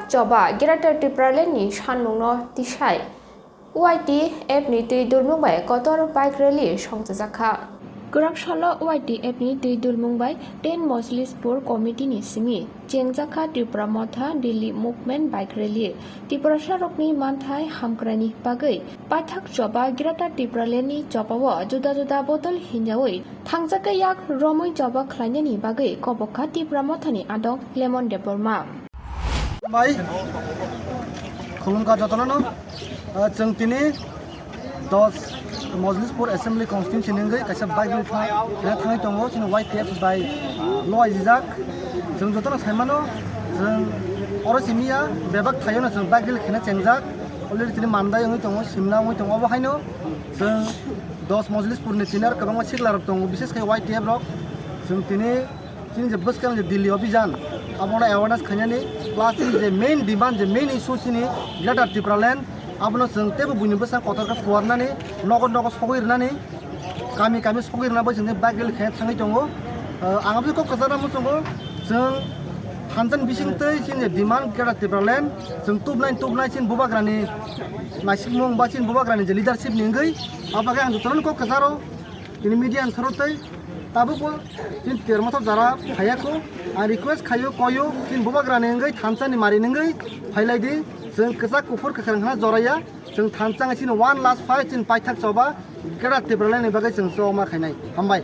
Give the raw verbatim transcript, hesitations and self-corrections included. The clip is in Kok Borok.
Choba Greater Tipraland ni sanmung no tisai Y T F ni twi dulmung bai kotor bike rally songchajakha. Kwrak salo Y T F ni twi dulmung bai ten Mojlispur committee ni simi chengjakha Tipra Motha Delhi Movement Bike Rally. Tiprasa rokni manthai hamkrai ni bagwi paithak choba Greater Tipraland ni choba o juda juda bodol hinjawi thangjak yak romwi choba khlainani bagwi kobokha Tipra Motha ni adong Lemon Debbarma. Bai, khulumkha jotono no, ah, chwng tini dos Mojlispur Assembly Constituency ni wngwi kaisa bike rally thang-, thangwi tongo, chini Y T F bai loaijijak. Chwng jotono saimano, chwng oro simi ya, bebak thaio no chwng bike rally khaina chengjak. Already tini mandai wngwi tongo, simna wngwi tongo, obo haino chwng dos Mojlispur ni tini aro kwbangma sikla rok tongo, bises khe Y T F rok. Chwng tini chini je bwskang je Delhi Abhijan, abono awareness khainani, plus chini je main demand, je main issue chini Greater Tipraland, abono chwng teibo buini bwsang kotor khe phuarnani, nogo nogo sogwi rwnani, kami kami sogwi rwna bai chwng bike rally khe thangwi tongo. Uh, ang aboni kok kwcharo muchungo, chwng thansa ni bising twi chini je demand Greater Tipraland, chwng tubnai tubnai chini bubagrani naisikmung ba chini bubagrani je leadership ni wngwi, abo bagwi ang jotono kok kwcharo, tini media ni through twi tabukbo chini Tipra Motha jara phaiya kho. Ang request khaio, koio, chini bubagrani wngwi, thansa ni mari ni wngwi phailai di. Chwng kwchak kuphur kwkhwrang hwnna joraya. Chwng thansa wngwi chini one last fight, chini paithak choba Greater Tipraland ni bagwi chwng choba ma khainai. Hambai.